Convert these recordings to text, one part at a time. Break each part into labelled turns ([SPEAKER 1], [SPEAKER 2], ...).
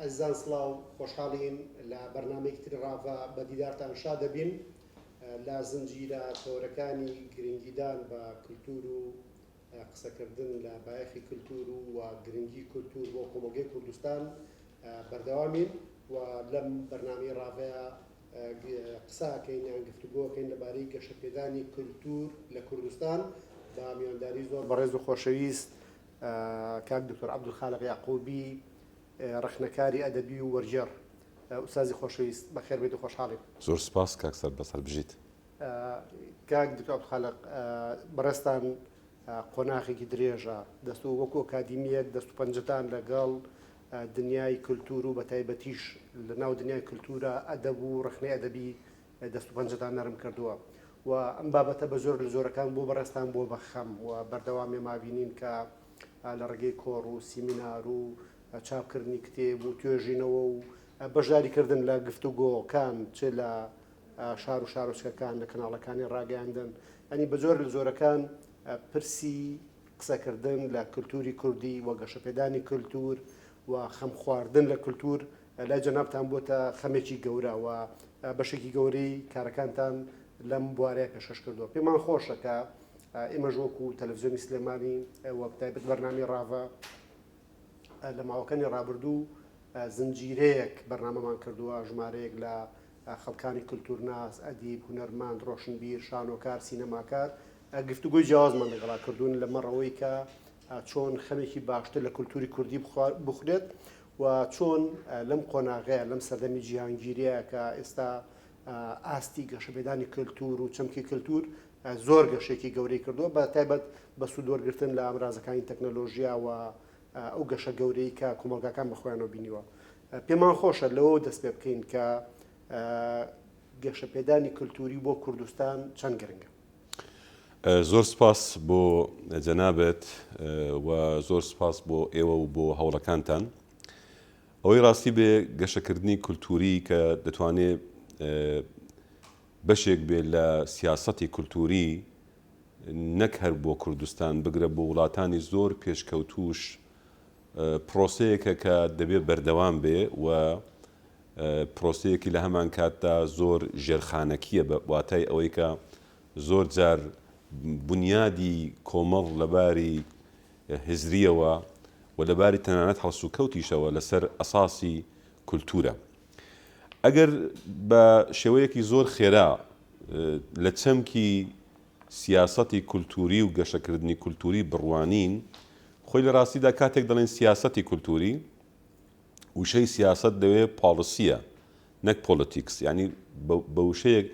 [SPEAKER 1] ئەزیزان سڵاو، خۆشحاڵین لە بەرنامەیەکی تری ڕاڤە بە دیدارتان شاد دەبین. لە زنجیرە تەوەرەکانی گرنگیدان بە کلتور و قسەکردن لە بایەخی کلتور و و گرنگی کلتور بۆ کۆمەڵگەی کوردستان بەردەوامین و لەم بەرنامەی ڕاڤەیە قسە ئەکەین یان گفتوگۆ ئەکەین لەبارەی گەشەپێدانی کلتور لە کوردستان بە میوانداری زۆر بەڕێز و خۆشەویست کاک دکتۆر عەبدولخالق یەعقوبی ڕەخنەکاری ئەدەبی و وەرگێڕ. ئوستازی خۆشەویست بەخێر بێیت و خۆشحاڵین.
[SPEAKER 2] زۆر سپاس کاک سەربەست هەر بژیت.
[SPEAKER 1] کاک دکتۆر عەبدولخالق بەڕێزتان قۆناخێکی درێژە دەست و وەکو ئەکادیمییەک دەست و پەنجەتان لەگەڵ دنیای کلتور و بەتایبەتیش لە ناو دنیای کلتورە ئەدەب و ڕەخنەی ئەدەبی دەست و پەنجەتان نەرم کردووە و ئەم بابەتە بە زۆر لە زۆرەکان بۆ بەڕێزتان بووە بە خەم و بەردەوام ئێمە بینین کە لە ڕێگەی کۆڕ و سیمینار و چاپکردنی کتێب و توێژینەوە و بەشداریکردن لە گفتوگۆکان چ لە شار و شارۆچکەکان لە کەناڵەکانی ڕاگەیاندن ینی بە زۆر لە زۆرەکان پرسی قسەکردن لە کلتوری کوردی و گەشەپێدانی کلتور و خەمخواردن لە کلتور لای جەنابتان بۆتە خەمێکی گەورە و بەشێکی گەورەی کارەکانتان لەم بوارەیە پێشکەش کردووە. پێمان خۆشە کە ئێمەش وەکو تەلەفزیۆنی سلێمانی و بەتایبەت بەرنامەی ڕاڤە لە ماوەکانی ڕابردوو زنجیرەیەک بەرنامەمان کردووە، ژمارەیەک لە خەڵکانی کلتورناس، ئەدیب، هونەرمەند، ڕۆشنبیر، شانۆکار، سینەماکار گفتوگۆی جیاوازمان لەگەڵا کردوون لەمەڕ ئەوەی کە چۆن خەمێکی باشتر لە کولتوری کوردی بخورێت و چۆن لەم قۆناغەیە لەم سەردەمی جیهانگیریە کە ئێستا ئاستی گەشەپێدانی کللتور و چەمکی کللتور زۆر گەشێکی گەورەی کردووە بە تایبەت بە سوودوەرگتن لە ئامرازەکانی تەکنەلۆژیا و ئەو گەشە گەورەی کە کۆمەڵگاکان بە خۆیانەوە بینیوە. پێمان خۆشە لەوەوە دەست پێ بکەین کە گەشەپێدانی کلتوری بۆ کوردستان چەند گرنگە؟
[SPEAKER 2] زۆر سپاس بۆ جەنابت و زۆر سپاس بۆ ئێوە و بۆ هەوڵەکانتان. ئەوەی ڕاستی بێ گەشەکردنی کولتووری کە دەتوانێ بەشێک بێ لە سیاسەتی کولتووری نەک هەر بۆ کوردستان بگرە بۆ وڵاتانی زۆر پێشکەوتووش پرۆسەیەکە کە دەبێ بەردەوام بێ و پرۆسەیەکی لە هەمان کاتدا زۆر ژێرخانەکییە بە واتای ئەوەی کە زۆر جار بونیادی کۆمەڵ لە باری هزرییەوە و لە باری تەنانەت هەڵسوکەوتیشەوە لەسەر ئەساسی کولتوورە. ئەگەر بە شێوەیەکی زۆر خێرا لە چەمکی سیاسەتی کولتووری و گەشەکردنی کولتووری بڕوانین، خۆی لە ڕاستیدا کاتێک دەڵێین سیاسەتی کولتووری، وشەی سیاسەت لەوێ پاڵسییە نەک پۆڵەتیکس، یانی بە وشەیەک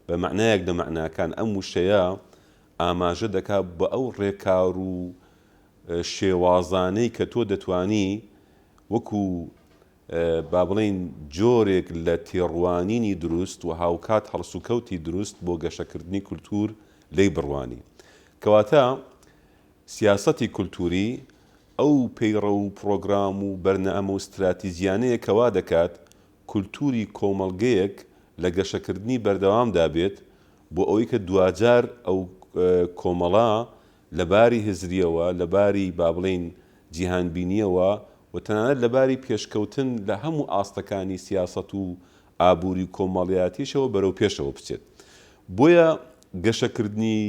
[SPEAKER 2] بە مەعنایەک لە مەعناکان ئەم وشەیە ئاماژە دەکا بە ئەو ڕێکار و شێوازانەی کە تۆ دەتوانی وەکو با بڵێین جۆرێک لە تێڕوانینی دروست و هاوکات هەڵسوکەوتی دروست بۆ گەشەکردنی کولتوور لێی بڕوانی. کەواتە سیاسەتی کولتووری ئەو پەیڕەو و پڕۆگرام و بەرنامە و ستراتیجیانەیە کە وا دەکات کولتووری کۆمەڵگەیەک لە گەشەکردنی بەردەوامدا بێت بۆ ئەوەی کە دواجار ئەو کۆمەڵە لە باری هزرییەوە، لە باری با بڵێین جیهانبینییەوە و تەنانەت لە باری پێشکەوتن لە هەموو ئاستەکانی سیاسەت و ئابووری و کۆمەڵیاتیشەوە بەرەو پێشەوە بچێت. بۆیە گەشەکردنی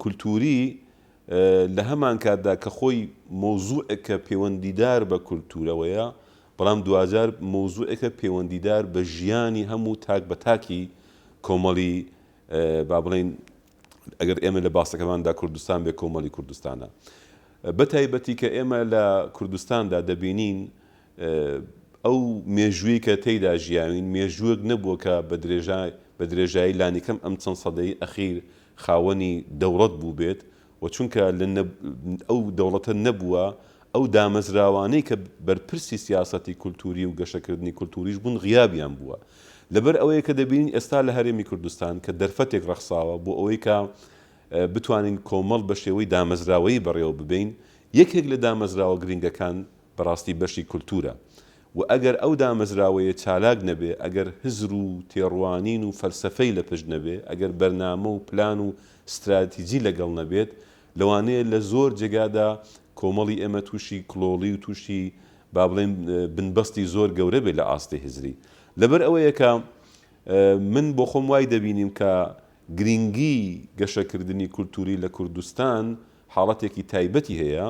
[SPEAKER 2] کولتووری لە هەمانکاتدا کە خۆی مەوزوعێکە پێوەندیدار بە کولتوورەوەیە، بەڵام دواجار مەوزوعێکە پێوەندیدار بە ژیانی هەموو تاک بە تاکی کۆمەڵی با بڵێین ئەگەر ئێمە لە باسەکەماندا کوردستان بێ کۆمەڵی کوردستانە. بە تایبەتی کە ئێمە لە کوردستاندا دەبینین ئەو مێژووی کە تێیدا ژیاوین مێژووەک نەبووە کە بە درێژای بە درێژایی لانیکەم ئەم چەند سەدەی ئەخیر خاوەنی دەوڵەت بووبێت و چونکە لە ئەو دەوڵەتە نەبووە ئەو دامەزراوانەی کە بەرپرسی سیاسەتی کولتووری و گەشەکردنی کولتووریش بوون غیابیان بووە. لەبەر ئەوەیە کە دەبینین ئێستا لە هەرێمی کوردستان کە دەرفەتێک ڕەخساوە بۆ ئەوەی کە بتوانین کۆمەڵ بە شێوەی دامەزراوەیی بەڕێوە ببەین، یەکێک لە دامەزراوە گرنگەکان بەڕاستی بەشی کولتوورە و ئەگەر ئەو دامەزراوەیە چالاک نەبێ، ئەگەر هزر و تێڕوانین و فەلسەفەی لە پشت نەبێ، ئەگەر بەرنامە و پلان و ستراتیجی لەگەڵ نەبێت، لەوانەیە لە زۆر جێگادا کۆمەڵی ئێمە تووشی کڵۆڵی و تووشی با بڵێین بنبەستی زۆر گەورە بێ لە ئاستی هزری. لەبەر ئەوەیە کە من بۆ خۆم وای دەبینیم کە گرینگی گەشەکردنی کولتووری لە کوردستان حاڵەتێکی تایبەتی هەیە،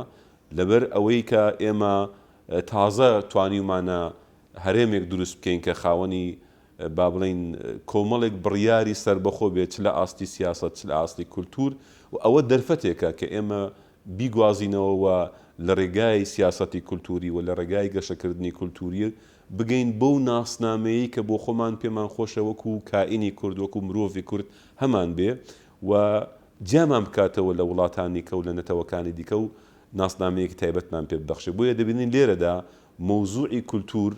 [SPEAKER 2] لەبەر ئەوەی کە ئێمە تازە توانیومانە هەرێمێک دروست بکەین کە خاوەنی با بڵێین کۆمەڵێک بڕیاری سەربەخۆ بێت چ لە ئاستی سیاسەت چ لە ئاستی کولتوور و ئەوە دەرفەتێکە کە ئێمە بیگوازینەوە و لە ڕێگای سیاسەتی کولتووری و لە ڕێگای گەشەکردنی کولتووری بگەین بەو ناسنامەیەی کە بۆ خۆمان پێمان خۆشە وەکو کائینی کورد وەکو مرۆڤی کورد هەمان بێ و جیامان بکاتەوە لە وڵاتانی کە و لە نەتەوەکانی دیکە و ناسنامەیەکی تایبەتمان پێ ببەخشێ بۆیە دەبینین لێرەدا مەوزوعی کولتوور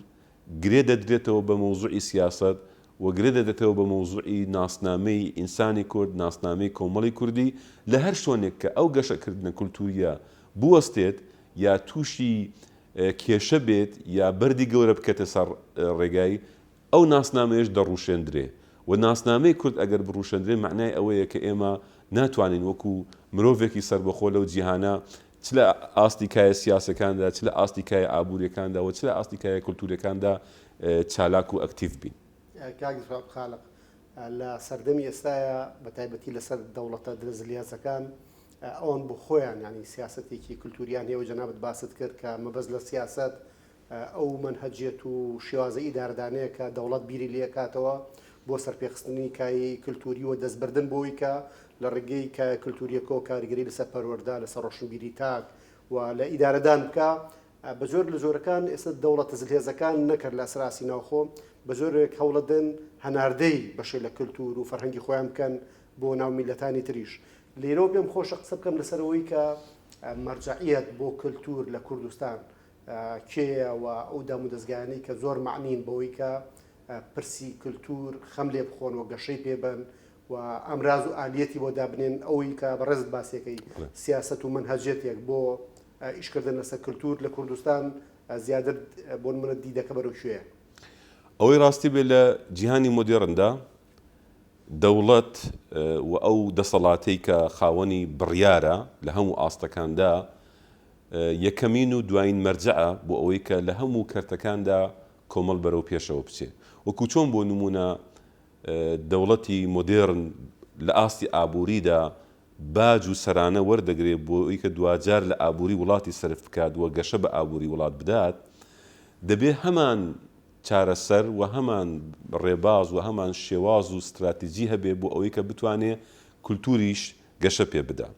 [SPEAKER 2] گرێ دەدرێتەوە بە مەوزوعی سیاسەت و گرێ دەدرێتەوە بە مەوزوعی ناسنامەی ئینسانی کورد، ناسنامەی کۆمەڵی کوردی، لە هەر شۆنێک کە ئەو گەشەکردنە کولتوورییە بوەستێت یا تووشی کێشە بێت یا بەردی گەورە بکەتە سەر ڕێگای، ئەو ناسنامەیەش دەڕووشێندرێ و ناسنامەی کورد ئەگەر بڕووشێندرێ مەعنای ئەوەیە کە ئێمە ناتوانین وەکوو مرۆڤێکی سەربەخۆ لەو جیهانە چ لە ئاستی کایە سیاسەکاندا، چ لە ئاستی کایە ئابووریەکاندا و چ لە ئاستی کایە کولتووریەکاندا چالاک و ئەکتیڤ بین.
[SPEAKER 1] کاک دکتۆر عەبدولخالق، لە سەردەمی ئێستایا بە تایبەتی لەسەر دەوڵەتە درزلهێزەکان ئەوان بۆ خۆیان یانی سیاسەتێکی کولتووریان هەیە و جەنابت باست کرد کە مەبەست لە سیاسەت ئەو مەنهەجیەت و شێوازە ئیدارەدانەیە کە دەوڵەت بیری لێکاتەوە بۆ سەرپێخستنی کایەی کلتوری و دەستبردن بۆی کە لە ڕێگەی کایە کلتوریەکەوە کاریگەری لەسەر پەروەردە، لەسەر ڕۆشنبیری تاک و لە ئیدارەدان بکا. بە جۆر لە جۆرەکان ئێستا دەوڵەتە زلهێزەکان نەک هەر لە ئەسراسی ناوخۆ بە جۆرێک هەوڵەدەن هەناردەی بەشێ لە کلتور و فەرهەنگی خۆیان بکەن بۆ ناو میللەتانی تریش. لێرەوە پێم خۆشە قسە بکەم لەسەر ئەوەی کە مەرجەعیەت بۆ کلتور لە کوردستان کێیە و ئەو دامودەزگایانەی کە زۆر مەعنین بەوەی کە پرسی کلتور خەم لێ بخۆن و گەشەی پێ بەن و ئامراز و ئالیەتی بۆ دابنێن، ئەوەی کە بەڕێزت باسیەکەی سیاسەت و مەنهەجیەتێک بۆ ئیشکردن لەسەر کلتور لە کوردستان زیاتر بۆ نمونە دیدەکە بەرەو کوێیە؟
[SPEAKER 2] ئەوەی ڕاستی بێ لە جیهانی مۆدێڕندا دەوڵەت و ئەو دەسەڵاتەی کە خاوەنی بڕیارە لە هەموو ئاستەکاندا یەکەمین و دوایین مەرجەعە بۆ ئەوەی کە لە هەموو کەرتەکاندا کۆمەڵ بەرەو پێشەوە بچێ. وەکو چۆن بۆ نموونە دەوڵەتی مۆدێرن لە ئاستی ئابووریدا باج و سەرانە وەردەگرێ بۆ ئەوی کە دواجار لە ئابووری وڵاتی سەرف بکات و گەشە بە ئابووری وڵات بدات، دەبێ هەمان چارەسەر و هەمان ڕێباز و هەمان شێواز و ستراتیجی هەبێ بۆ ئەوەی کە بتوانێ کولتووریش گەشە پێ بدا.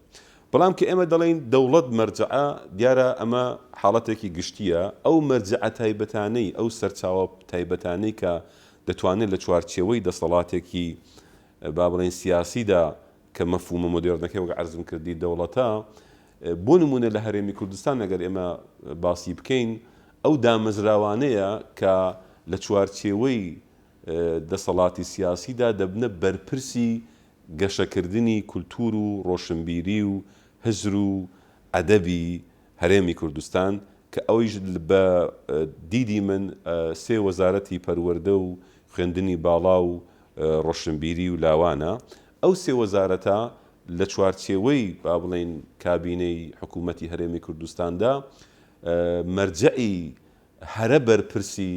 [SPEAKER 2] بەڵام کە ئێمە دەڵێین دەوڵەت مەرجەعە، دیارە ئەمە حاڵەتێکی گشتییە، ئەو مەرجەعە تایبەتانەی، ئەو سەرچاوە تایبەتانەی کە دەتوانێت لە چوارچێوەی دەسەڵاتێکی با بڵێین سیاسیدا کە مەفهومە مۆدێرنەکەی وەک عەرزم کردی دەوڵەتە، بۆ نموونە لە هەرێمی کوردستان ئەگەر ئێمە باسی بکەین، ئەو دامەزراوانەیە کە لە چوارچێوەی دەسەڵاتی سیاسیدا دەبنە بەرپرسی گەشەکردنی کولتوور و ڕۆشنبیری و هزر و ئەدەبی هەرێمی کوردستان کە ئەویش بە دیدی من سێ وەزارەتی پەروەردە و خوێندنی باڵا و ڕۆشنبیری و لاوانە. ئەو سێ وەزارەتە لە چوارچێوەی با بڵێین کابینەی حکوومەتی هەرێمی کوردستاندا مەرجەعی هەرە بەرپرسی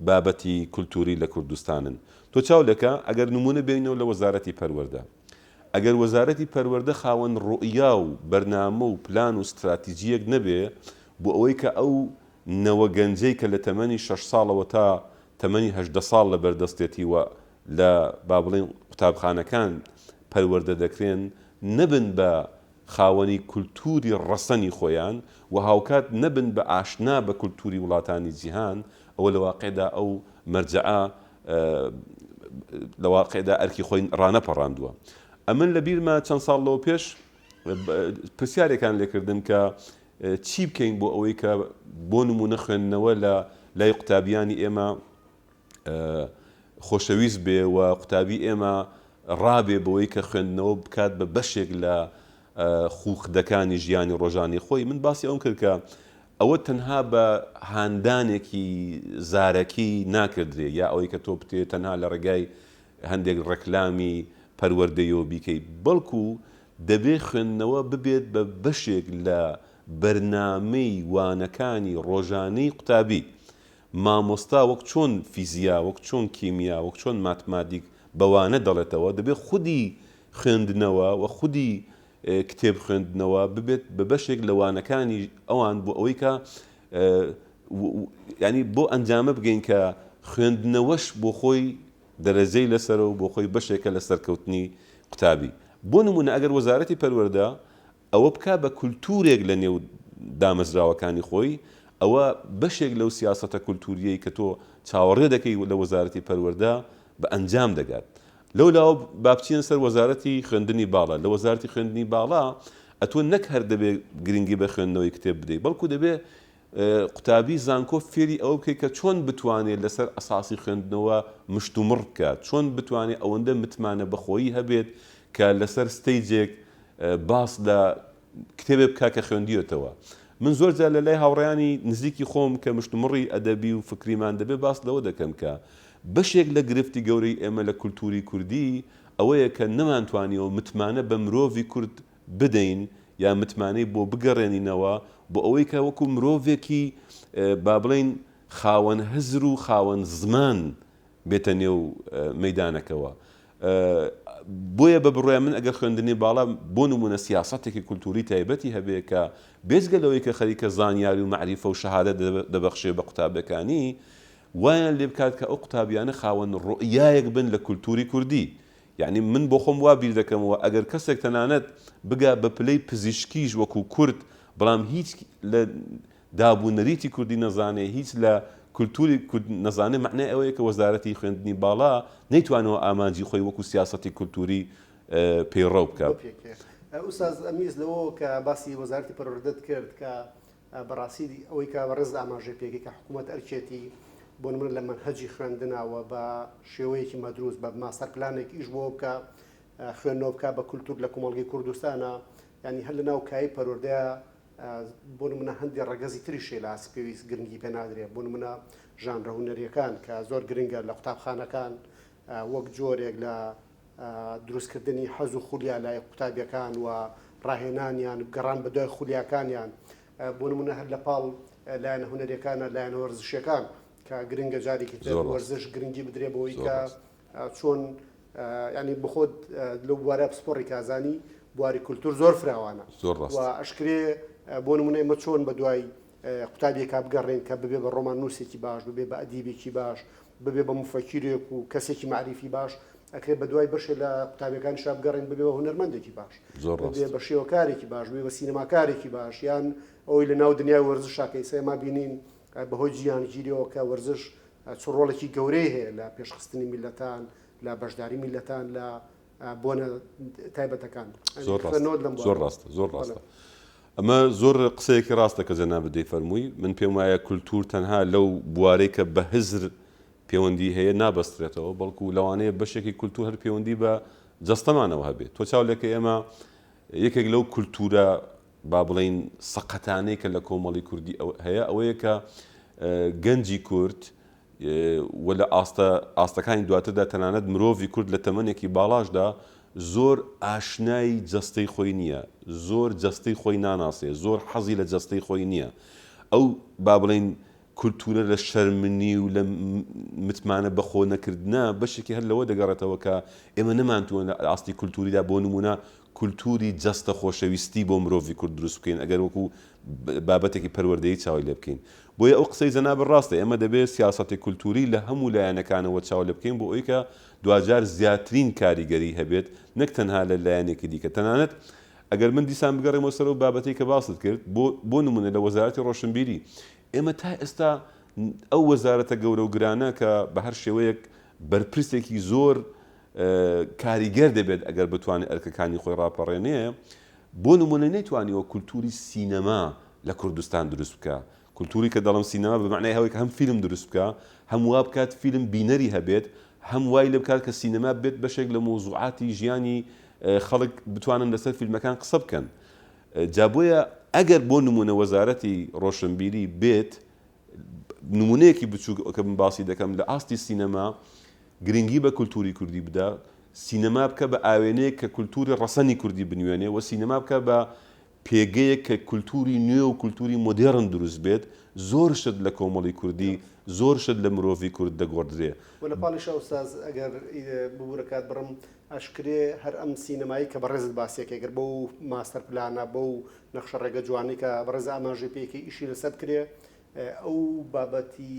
[SPEAKER 2] بابەتی کولتووری لە کوردستانن. تۆ چاو لێکە ئەگەر نموونە بێنینەوە لە وەزارەتی پەروەردە. ئەگەر وەزارەتی پەروەردە خاوەن ڕوئیا و بەرنامە و پلان و ستراتیجییەک نەبێ بۆ ئەوەی کە ئەو نەوە گەنجەی کە لە تەمەنی شەش ساڵەوە تا تەمەنی 18 ساڵ لە بەردەستێتی و لە با بڵێین قوتابخانەکان پەروەردە دەکرێن نەبن بە خاوەنی کولتووری ڕەسەنی خۆیان و هاوکات نەبن بە ئاشنا بە کولتووری وڵاتانی جیهان، ئەوە لە واقعدا ئەو مەرجەعە لە واقعدا ئەرکی خۆی ڕانەپەڕاندووە. ئەمن لە بیرمە چەند ساڵ لەوە پێش پرسیارێکان لێکردم کە چی بکەین بۆ ئەوەی کە بۆ نموونە خوێندنەوە لە لای قوتابیانی ئێمە خۆشەویست بێ و قوتابی ئێمە ڕابێ بەوەی کە خوێندنەوە بکات بە بەشێک لە خووخدەکانی ژیانی ڕۆژانی خۆی، من باسی ئەوەم کرد کە ئەوە تەنها بە هاندانێکی زارەکی ناکردرێ یا ئەوەی کە تۆ بتەوێ تەنها لە ڕێگای هەندێک ڕێکلامی پەروەردەیەوە بیکەی، بەڵکو دەبێ خوێندنەوە ببێت بە بەشێک لە. بەرنامەی وانەکانی ڕۆژانەی قوتابی. مامۆستا وەک چۆن فیزیا، وەک چۆن کیمیا، وەک چۆن ماتماتیک بە وانە دەڵێتەوە، دەبێت خودی خوێندنەوە و خودی کتێب خوێندنەوە ببێت بە بەشێک لە وانەکانی ئەوان بۆ ئەوەی کە یانی بۆ ئەنجامە بگەین کە خوێندنەوەش بۆ خۆی دەرەجەی لەسەرە و بۆ خۆی بەشێکە لە سەرکەوتنی قوتابی. بۆ نموونە ئەگەر وەزارەتی پەروەردە ئەوە بکا بە کولتوورێک لە نێو دامەزراوەکانی خۆی، ئەوە بەشێک لەو سیاسەتە کولتوورییەی کە تۆ چاوەڕێ دەکەی لە وەزارەتی پەروەردە بە ئەنجام دەگات. لەو لاوە با بچینە سەر وەزارەتی خوێندنی باڵا. لە وەزارەتی خوێندنی باڵا ئەتۆ نەک هەر دەبێ گرنگی بە خوێندنەوەی کتێب بدەی، بەڵکو دەبێ قوتابی زانکۆ فێری ئەوە بکەی کە چۆن بتوانێت لەسەر ئەساسی خوێندنەوە مشتومڕ بکات، چۆن بتوانێت ئەوەندە متمانە بەخۆیی هەبێت کە لەسەر stage ێک باس لە کتێبێک بکات کە خوێندویەتەوە. من زۆر جار لە لای هاوڕێیانی نزیکی خۆم کە مشتومڕی ئەدەبی و فکریمان دەبێت باس لەوە دەکەم کە بەشێک لە گرفتی گەورەی ئێمە لە کولتووری کوردی ئەوەیە کە نەمانتوانیوە متمانە بە مرۆڤی کورد بدەین یا متمانەی بۆ بگەڕێنینەوە بۆ ئەوەی کە وەکو مرۆڤێکی با بڵێین خاوەن هزر و خاوەن زمان بێتە نێو مەیدانەکەوە. بۆیە بە بڕوای من ئەگەر خوێندنی باڵا بۆ نموونە سیاسەتێکی کولتووری تایبەتی هەبێ کە بێجگە لەوەی کە خەریکە زانیاری و مەعریفە و شەهادە دەبەخشێ بە قوتابیەکانی وایان لێ بکات کە ئەو قوتابیانە خاوەن ڕوئیایەک بن لە کولتووری کوردی یەعنی من بۆ خۆم وا بیر دەکەمەوە ئەگەر کەسێک تەنانەت بگا بە پلەی پزیشکیش وەکوو کورد بەڵام هیچ لە داب و نەریتی کوردی نەزانێ هیچ لە کولتوری کورد نەزانێ مەعنای ئەوەیە کە وەزارەتی خوێندنی باڵا نەیتوانەوە ئامانجی خۆی وەکوو سیاسەتی کولتوری پەیڕەو بکا.
[SPEAKER 1] بپێکێ. ئوستاز ئەمیز لەوەوە کە باسی وەزارەتی پەروەردەت کرد کە بەڕاستی ئەوەی کە بەڕێزت ئاماژەی پێکرد کە حکوومەت ئەرکێتی بۆ نمونە لە مەنهەجی خوێندنا و بە شێوەیەکی مەدروس بە ماستەر پلانێک ئیش بۆ بکە خوێندنەوە بکە بە کولتور لە کۆمەڵگەی کوردستانە یعنی هەر لە ناو کای پەروەردەیە بۆ نمونە هەندێک ڕەگەزی تریش هەیە لە ئاستی پێویست گرنگی پێ نادرێت بۆ نمونە ژانرە هونەریەکان کە زۆر گرنگە لە قوتابخانەکان وەک جۆرێک لە دروستکردنی حەز و خولیا لای قوتابیەکان و ڕاهێنانیان گەڕان بە دوای خولیاکانیان بۆ نمونە هەر لە پاڵ لایەنە هونەریەکانە لایەنە وەرزشیەکان کە گرنگە جارێکی تر وەرزش گرنگی بدرێ بۆی کە چۆن ینی بخۆت لەو بوارە پسپۆڕی کازانی بواری کولتور زۆر فراوانە
[SPEAKER 2] زۆر ڕاست
[SPEAKER 1] ئەشکرێ بۆ نمونە ئێمە چۆن بە دوای قوتابیەکە بگەڕێن کە ببێ بە ڕۆمان نووسێکی باش ببێ بە ئەدیبێکی باش ببێ بە موفەکیرێک و کەسێکی مەعریفی باش، ئەکرێ بە دوای بەشێ لە قوتابیەکانیشا بگەڕێن ببێ بە هونەرمەندێکی باش،
[SPEAKER 2] زۆر ڕاست.
[SPEAKER 1] ببێ بە شێوەکارێکی باش، ببێ بە سینەماکارێکی باش، یان ئەوەی لە ناو دنیای وەرزشا کە ئیستا ئێمە بینین بەهۆی جیهانگیریەوە کە وەرزش چ ڕۆڵێکی گەورەی هەیە لە پێشخستنی میللەتان، لە بەشداری میللەتان لە بۆنە تایبەتەکان.
[SPEAKER 2] زۆر ڕاستە، زۆر ڕاستە، زۆر ڕاستە. ئەمە زۆر قسەیەکی ڕاستە کە جەنابت دەیفەرمووی، من پێم وایە کولتوور تەنها لەو بوارەی کە بە هزر پێوەندی هەیە نابەسترێتەوە، بەڵکو لەوانەیە بەشێکی کولتوور هەر پێوەندی بە جەستەمانەوە هەبێت. تۆ چاو لێکە ئێمە یەکێک لەو کولتوورە با بڵێین سەقەتانەی کە لە کۆمەڵی کوردی هەیە ئەوەیە کە گەنجی کورد و لە ئاستە ئاستەکانی دواتردا تەنانەت مرۆڤی کورد لە تەمەنێکی باڵاشدا زۆر ئاشنای جەستەی خۆی نییە، زۆر جەستەی خۆی ناناسێ، زۆر حەزی لە جەستەی خۆی نییە. ئەو با بڵێین کولتوورە لە شەرمنی و لە متمانە بەخۆ نەکردنە بەشێکی هەر لەوە دەگەڕێتەوە کە ئێمە نەمانتووە لە ئاستی کولتووریدا بۆ نموونە کولتووری جەستە خۆشەویستی بۆ مرۆڤی کورد دروست بکەین ئەگەر وەکوو بابەتێکی پەروەردەیی چاوی لێ بکەین. بۆیە ئەو قسەی جەنابت ڕاستە، ئێمە دەبێ سیاسەتی کولتووری لە هەموو لایەنەکانەوە چاو لێ بکەین بۆ ئەوەی کە دواجار زیاترین کاریگەری هەبێت نەک تەنها لە لایەنێکی دیکە. تەنانەت ئەگەر من دیسان بگەڕێمەوە سەر ئەو بابەتەی کە باست کرد، بۆ بۆ نموونە لە وەزارەتی ڕۆشنبیری ئێمە تا ئێستا ئەو وەزارەتە گەورە و گرانە کە بە هەر شێوەیەک بەرپرسێکی زۆر کاریگەر دەبێت ئەگەر بتوانێت ئەرکەکانی خۆی ڕاپەڕێنێ، بۆ نموونە نەیتوانیوە کولتووری سینەما لە کوردستان دروست بکا. کولتووری کە دەڵێم سینەما بە مەعنای ئەوەی کە هەم فیلم دروست بکا، هەم وا بکات فیلم بینەری هەبێت، هەم وای لێ بکات کە سینەما ببێت بەشێک لە مەوزوعاتی ژیانی خەڵک بتوانن لەسەر فیلمەکان قسە بکەن. جا بۆیە ئەگەر بۆ نموونە وەزارەتی ڕۆشنبیری بێت نموونەیەکی بچووک کە من باسی دەکەم لە ئاستی سینەما گرنگی بە کولتووری کوردی بدە، سینەما بکە بە ئاوێنەیەک کە کولتووری ڕەسەنی کوردی بنوێنێ و سینەما بکە بە. پێگەیەک کە کولتووری نوێ و کولتووری مۆدێڕن دروست بێت، زۆر شت لە کۆمەڵی کوردی، زۆر شت لە مرۆڤی کورد دەگۆڕدرێ.
[SPEAKER 1] وە لە پاڵیشا ئوستاز ئەگەر ببورە کات بڕم، ئەشکرێ هەر ئەم سینەمایەی کە بەڕێزت باسی ئەکەی گەر بەو ماستەر پلانە، بەو نەخشە ڕێگە جوانەی کە بەڕێز ئاماژەی پێ ئەکەی ئیشی لەسەر بکرێ، ئەو بابەتی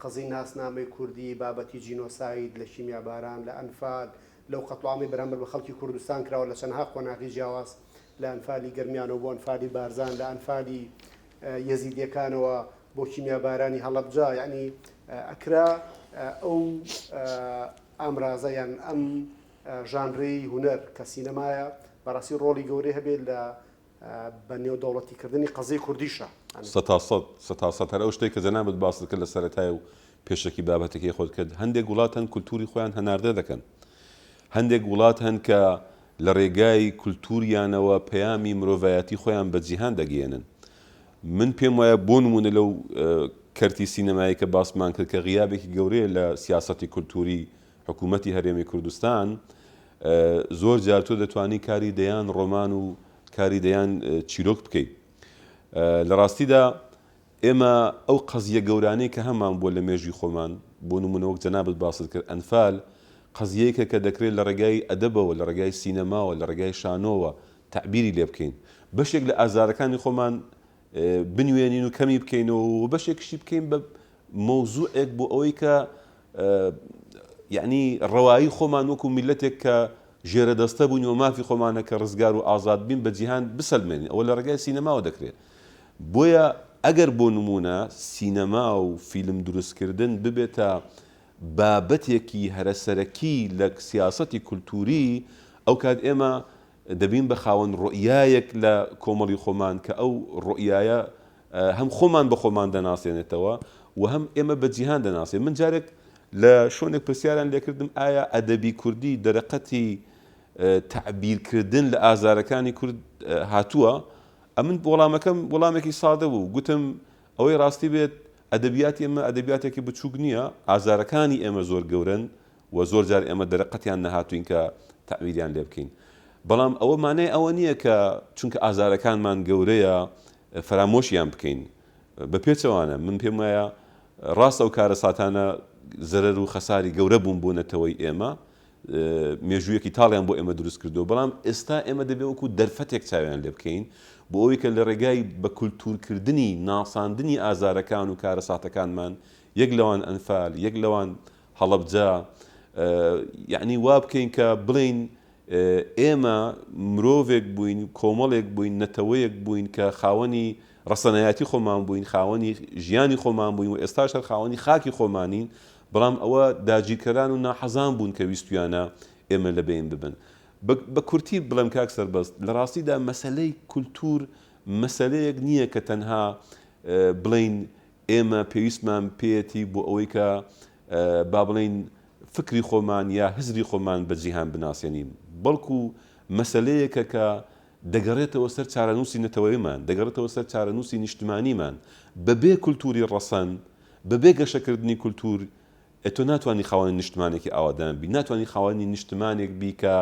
[SPEAKER 1] قەزیی ناسنامەی کوردی، بابەتی جینۆساید لە کیمیاباران، لە ئەنفال، لەو قەتڵوعامەی بەرامبەر بە خەڵکی کوردستان کراوە لە چەندها قۆناغی جیاواز، لە ئەنفالی گەرمیانەوە بۆ ئەنفالی بارزان، لە ئەنفالی یەزیدیەکانەوە بۆ کیمیابارانی هەڵەبجە، یەعنی ئەکرا ئەو ئامرازە یان ئەم ژانرەی هونەر کە سینەمایە بەڕاستی ڕۆڵی گەورەی هەبێت لە بە نێودەوڵەتی کردنی قەزیەی کوردیشە.
[SPEAKER 2] سەتاسەد سەتاسەد هەر ئەو شتەی کە جەنابت باست کرد لە سەرەتای و پێشەکی بابەتەکەی خۆت کرد هەندێک وڵات هەن کولتوری خۆیان هەناردە دەکەن هەندێک وڵات هەن کە لە ڕێگای کولتوریانەوە پەیامی مرۆڤایەتی خۆیان بە جیهان دەگەیەنن من پێم وایە بۆ نمونە لەو کەرتی سینەمایی کە باسمان کرد کە غیابێکی گەورەیە لە سیاسەتی کولتوری حکوومەتی هەرێمی کوردستان زۆر جار تۆ دەتوانی کاری دەیان ڕۆمان و کاری دەیان چیرۆک بکەیت. لە ڕاستیدا ئێمە ئەو قەزیە گەورانەی کە هەمان بووە لە مێژووی خۆمان، بۆ نموونە وەک جەنابت باست کرد ئەنفال قەزیەیەکە کە دەکرێت لە ڕێگای ئەدەبەوە، لە ڕێگای سینەماوە، لە ڕێگای شانۆوە تەعبیری لێ بکەین. بەشێک لە ئازارەکانی خۆمان بنوێنین و کەمی بکەینەوە و بەشێکشی بکەین بە مەوزوعێک بۆ ئەوەی کە یعنی ڕەوایی خۆمان وەکو میلەتێک کە ژێرە دەستە بووین و مافی خۆمانە کە ڕزگار و ئازاد بین بە جیهان بسەلمێنین ئەوە لە ڕێگای سینەماوە دەکرێت بۆیە ئەگەر بۆ نمونە سینەما و فیلم دروستکردن ببێتە بابەتێکی هەرە سەرەکی لە سیاسەتی کولتوری ئەو کات ئێمە دەبین بە خاوەن ڕوئیایەک لە کۆمەڵی خۆمان کە ئەو ڕوئیایە هەم خۆمان بە خۆمان دەناسێنێتەوە و هەم ئێمە بە جیهان دەناسێ. من جارێک لە شۆنێک پرسیاریان لێکردم ئایا ئەدەبی کوردی دەرەقەتی تەعبیرکردن لە ئازارەکانی کورد هاتووە؟ ئەمن وەڵامەکەم وەڵامێکی سادە بوو گوتم ئەوەی ڕاستی بێت ئەدەبیاتی ئێمە ئەدەبیاتێکی بچووک نییە، ئازارەکانی ئێمە زۆر گەورەن و زۆر جار ئێمە دەرەقەتیان نەهاتووین کە تەعبیریان لێ بکەین. بەڵام ئەوە مانای ئەوە نییە کە چونکە ئازارەکانمان گەورەیە فەرامۆشیان بکەین. بە پێچەوانە من پێم وایە ڕاستە ئەو کارەساتانە زەرەر و خەساری گەورە بوون بۆ نەتەوەی ئێمە، مێژوویەکی تاڵیان بۆ ئێمە دروست کردووە، بەڵام ئێستا ئێمە دەبێ وەکوو دەرفەتێک چاویان لێ بکەین بۆ ئەوەی کە لە ڕێگای بە کولتوورکردنی ناساندنی ئازارەکان و کارەساتەکانمان، یەک لەوان ئەنفال، یەک لەوان هەڵەبجە، یەعنی وا بکەین کە بڵێین ئێمە مرۆڤێک بووین، کۆمەڵێک بووین، نەتەوەیەک بووین کە خاوەنی ڕەسەنایەتی خۆمان بووین، خاوەنی ژیانی خۆمان بووین و ئێستاش هەر خاوەنی خاکی خۆمانین، بەڵام ئەوە داگیرکەران و ناحەزان بوون کە ویستویانە ئێمە لەبەین ببەن. بە کورتی بڵێم کاک سەربەست، لە ڕاستیدا مەسەلەی کولتوور مەسەلەیەک نییە کە تەنها بڵێین ئێمە پێویستمان پێیەتی بۆ ئەوەی کە با بڵێین فکری خۆمان یا هزری خۆمان بە جیهان بناسێنین، بەڵکو مەسەلەیەکە کە دەگەڕێتەوە سەر چارەنووسی نەتەوەیمان، دەگەڕێتەوە سەر چارەنووسی نیشتمانیمان. بەبێ کولتووری ڕەسەن، بەبێ گەشەکردنی کولتوور، ئێ تۆ ناتوانی خاوەنی نیشتمانێکی ئاوادان بی، ناتوانی خاوەنی نیشتمانێک بی کە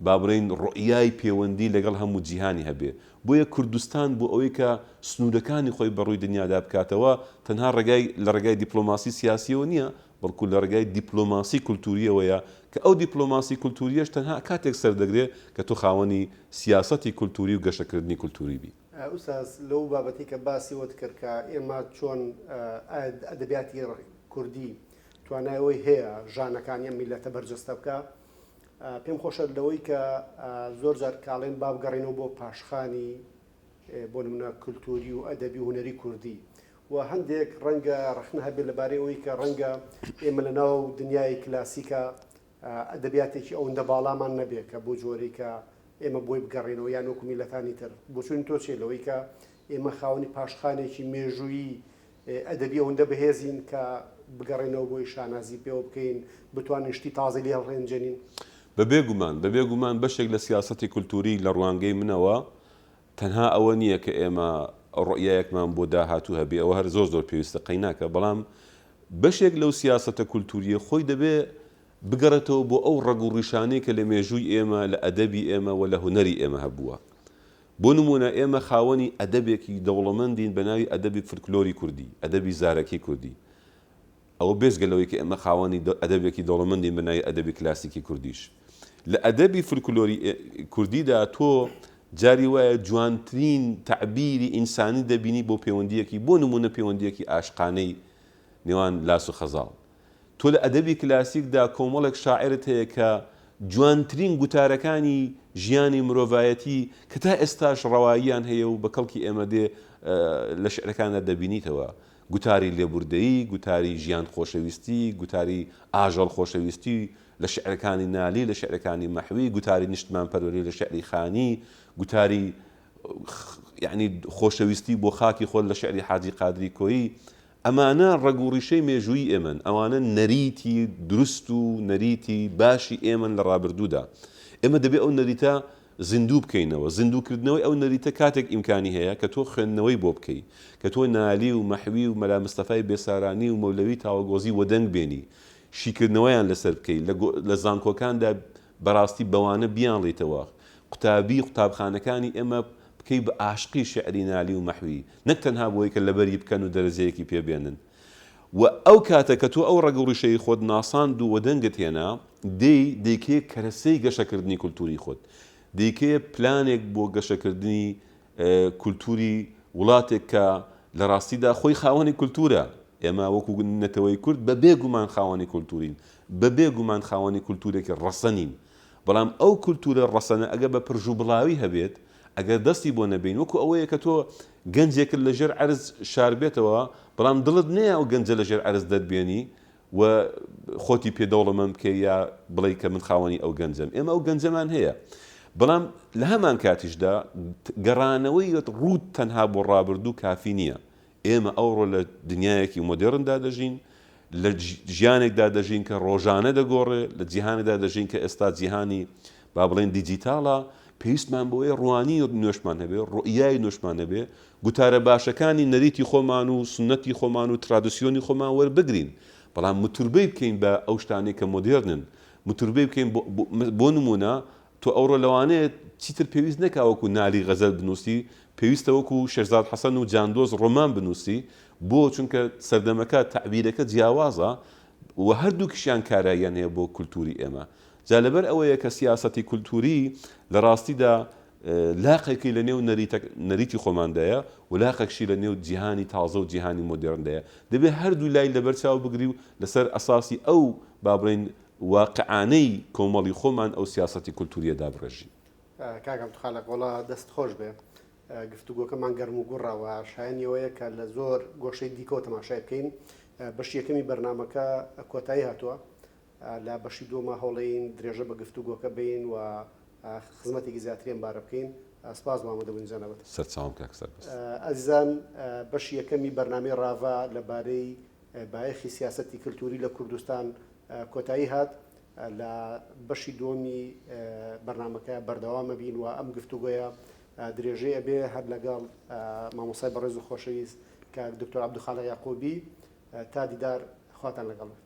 [SPEAKER 2] با بڵێین ڕوئیای پێوەندی لەگەڵ هەموو جیهانی هەبێ. بۆیە کوردستان بۆ ئەوەی کە سنوورەکانی خۆی بە ڕووی دنیادا بکاتەوە، تەنها ڕێگای لە ڕێگای دیپلۆماسی سیاسییەوە نییە، بەڵکو لە ڕێگای دیپلۆماسی کولتوورییەوەیە کە ئەو دیپلۆماسی کولتوورییەش تەنها کاتێک سەردەگرێ کە تۆ خاوەنی سیاسەتی کولتووری و گەشەکردنی کولتووری بی.
[SPEAKER 1] ئوستاز لەو بابەتەی کە باسی وەت کرد کە ئێمە چۆن ئەدەبیاتی کوردی توانای ئەوەی هەیە ژانەکانی ئەم میللەتە بەرجەستە بکا پێم خۆشە لەوەی کە زۆر جار کاڵێن با بگەڕێنەوە بۆ پاشخانی بۆ نمونە کولتوری و ئەدەبی و هونەری کوردی و هەندێک ڕەنگە ڕەخنە هەبێت لەبارەی ئەوەی کە ڕەنگە ئێمە لە ناو دنیای کلاسیکە ئەدەبیاتێکی ئەوەندە باڵامان نەبێ کە بۆ جۆرەی کە ئێمە بۆی بگەڕێینەوە یان وەکو میللەتانی تر. بۆچوونی تۆ چییە لەوەی کە ئێمە خاوەنی پاشخانێکی مێژوویی ئەدەبی ئەوەندە بەهێزین کە بگەڕێینەوە بۆی شانازی پێوە بکەین، بتوانین شتی تازەی لێ هەڵڕێنجێنین؟
[SPEAKER 2] بە بێ گومان، بە بێ گومان بەشێک لە سیاسەتی کولتووری لە ڕوانگەی منەوە تەنها ئەوە نییە کە ئێمە ڕوئیایەکمان بۆ داهاتوو هەبێ، ئەوە هەر زۆر زۆر پێویستە قەیناکە، بەڵام بەشێک لەو سیاسەتە کولتوورییە خۆی دەبێ بگەڕێتەوە بۆ ئەو ڕەگ و ڕیشانەی کە لە مێژووی ئێمە، لە ئەدەبی ئێمە و لە هونەری ئێمە هەبووە. بۆ نموونە ئێمە خاوەنی ئەدەبێکی دەوڵەمەندین بە ناوی ئەدەبی فلکلۆری کوردی، ئەدەبی زارەکی کوردی. ئەوە بێجگە لەوەی کە ئێمە خاوەنی ئەدەبێکی دەوڵەمەندین بە ناوی ئەدەبی کلاسیکی کوردیش. لە ئەدەبی فلکلۆری کوردیدا تۆ جاری وایە جوانترین تەعبیری ئینسانی دەبینی بۆ پەیوەندییەکی بۆ نموونە پەیوەندییەکی ئاشقانەی نێوان لاس و خەزاڵ. تۆ لە ئەدەبی کلاسیکدا کۆمەڵێک شاعیرت هەیە کە جوانترین گوتارەکانی ژیانی مرۆڤایەتی کە تا ئێستاش ڕەواییان هەیە و بە کەڵکی ئێمە دێ لە شیعرەکاندا دەبینیتەوە. گوتاری لێبوردەیی، گوتاری ژیان خۆشەویستی، گوتاری ئاژەڵ خۆشەویستی لە شیعرەکانی نالی، لە شیعرەکانی مەحوی، گوتاری نیشتمانپەروەری لە شیعری خانی، گوتاری یانی خۆشەویستی بۆ خاکی خۆت لە شیعری حاجی قادری کۆیی. ئەمانە ڕەگ و ڕیشەی مێژوویی ئێمەن، ئەوانە نەریتی دروست و نەریتی باشی ئێمەن لە ڕابردوودا. ئێمە دەبێ ئەو نەریتە زیندوو بکەینەوە. زیندووکردنەوەی ئەو نەریتە کاتێک ئیمکانی هەیە کە تۆ خوێندنەوەی بۆ بکەی، کە تۆ نالی و مەحوی و مەلا مستەفای بێسارانی و مەولەوی تاوەگۆزی وەدەنگ بێنی، شیکردنەوەیان لەسەر بکەی، لە زانکۆکاندا بەڕاستی بەوانە بیانڵێیتەوە، قوتابی قوتابخانەکانی ئێمە بکەی بە ئاشقی شیعری نالی و مەحوی، نەک تەنها بۆی کە لەبەری بکەن و دەرەجەیەکی پێ بێنن. و ئەو کاتە کە تۆ ئەو ڕەگ و ڕیشەی خۆت ناساند و وەدەنگت هێنا، دێی دەیکەیە کەرەسەی گەشەکردنی کولتووری خۆت، دەیکەیە پلانێک بۆ گەشەکردنی کولتووری وڵاتێک کە لە ڕاستیدا خۆی خاوەنی کولتوورە. ئێمە وەکوو نەتەوەی کورد بە بێ گومان خاوەنی کولتوورین، بە بێ گومان خاوەنی کولتوورێکی ڕەسەنین. بەڵام ئەو کولتوورە ڕەسەنە ئەگەر بە پرژوبڵاوی هەبێت، ئەگەر دەستی بۆ نەبەین، وەکو ئەوەیە کە تۆ گەنجێکت لە ژێر عەرز شاربێتەوە، بەڵام دڵت نەیە ئەو گەنجە لە ژێر عەرز دەربێنی و خۆتی پێ دەوڵەمەند بکەی یا بڵێی کە من خاوەنی ئەو گەنجەم. ئێمە ئەو گەنجەمان هەیە. بەڵام لە هەمان کاتیشدا گەڕانەوەی ڕووت تەنها بۆ ڕابردوو کافی نییە. ئێمە ئەوڕۆ لە دنیایەکی مۆدێڕندا دەژین، لە ژیانێکدا دەژین کە ڕۆژانە دەگۆڕێ، لە جیهانێکدا دەژین کە ئێستا جیهانی با بڵێین دیجیتاڵە، پێویستمان بەوەیە ڕوانینی نوێشمان هەبێ، ڕوئیای نوێشمان هەبێ، گوتارە باشەکانی نەریتی خۆمان و سوننەتی خۆمان و ترادسیۆنی خۆمان وەربگرین، بەڵام موتوربەی بکەین بە ئەو شتانەی کە مۆدێرنن، موتوربەی بکەین بۆ نموونە تۆ ئەوڕۆ لەوانەیە چیتر پێویست نەکا وەکو نالی غەزەل بنووسی، پێویستە وەکو شێرزاد حەسەن و جاندۆست ڕۆمان بنووسی، بۆ؟ چونکە سەردەمەکە، تەعبیرەکە جیاوازە و هەردووکیشیان کاراییان هەیە بۆ کولتووری ئێمە. جا لەبەر ئەوەیە کە سیاسەتی کولتووری لە ڕاستیدا لاقێکی لە نێو نەریتی خۆماندایە و لاقێکشی لە نێو جیهانی تازە و جیهانی مۆدێرندایە. دەبێ هەردوو لای لەبەر چاو بگری و لەسەر ئەساسی ئەو با بڵێین واقعانەی کۆمەڵی خۆمان ئەو سیاسەتی کولتوریە دابڕێژین.
[SPEAKER 1] کاک عەبدولخالق وەڵا دەست خۆش بێ گفتوگۆکەمان گەرم و گوڕە و شایەنی ئەوەیە کە لە زۆر گۆشەی دیکەوە تەماشای بکەین بەشی یەکەمی بەرنامەکە کۆتایی هاتووە لە بەشی دووەما هەوڵین درێژە بە گفتوگۆکە بین و خزمەتێکی زیاتری ئەم بارە بکەین سپاس بۆ ئامادەبوونی جەنابت.
[SPEAKER 2] سەرچاوم کاک سەربەست.
[SPEAKER 1] ئازیزان بەشی یەکەمی بەرنامەی ڕاڤە لەبارەی بایەخی سیاسەتی کلتوری لە کوردستان کۆتایی هات، لە بەشی دووەمی بەرنامەکە بەردەوام ئەبین و ئەم گفتوگۆیە درێژەی ئەبێ هەر لەگەڵ مامۆستای بەڕێز و خۆشەویست کاک دکتۆر عەبدولخالق یاقوبی. تا دیدار خواتان لەگەڵ بێت.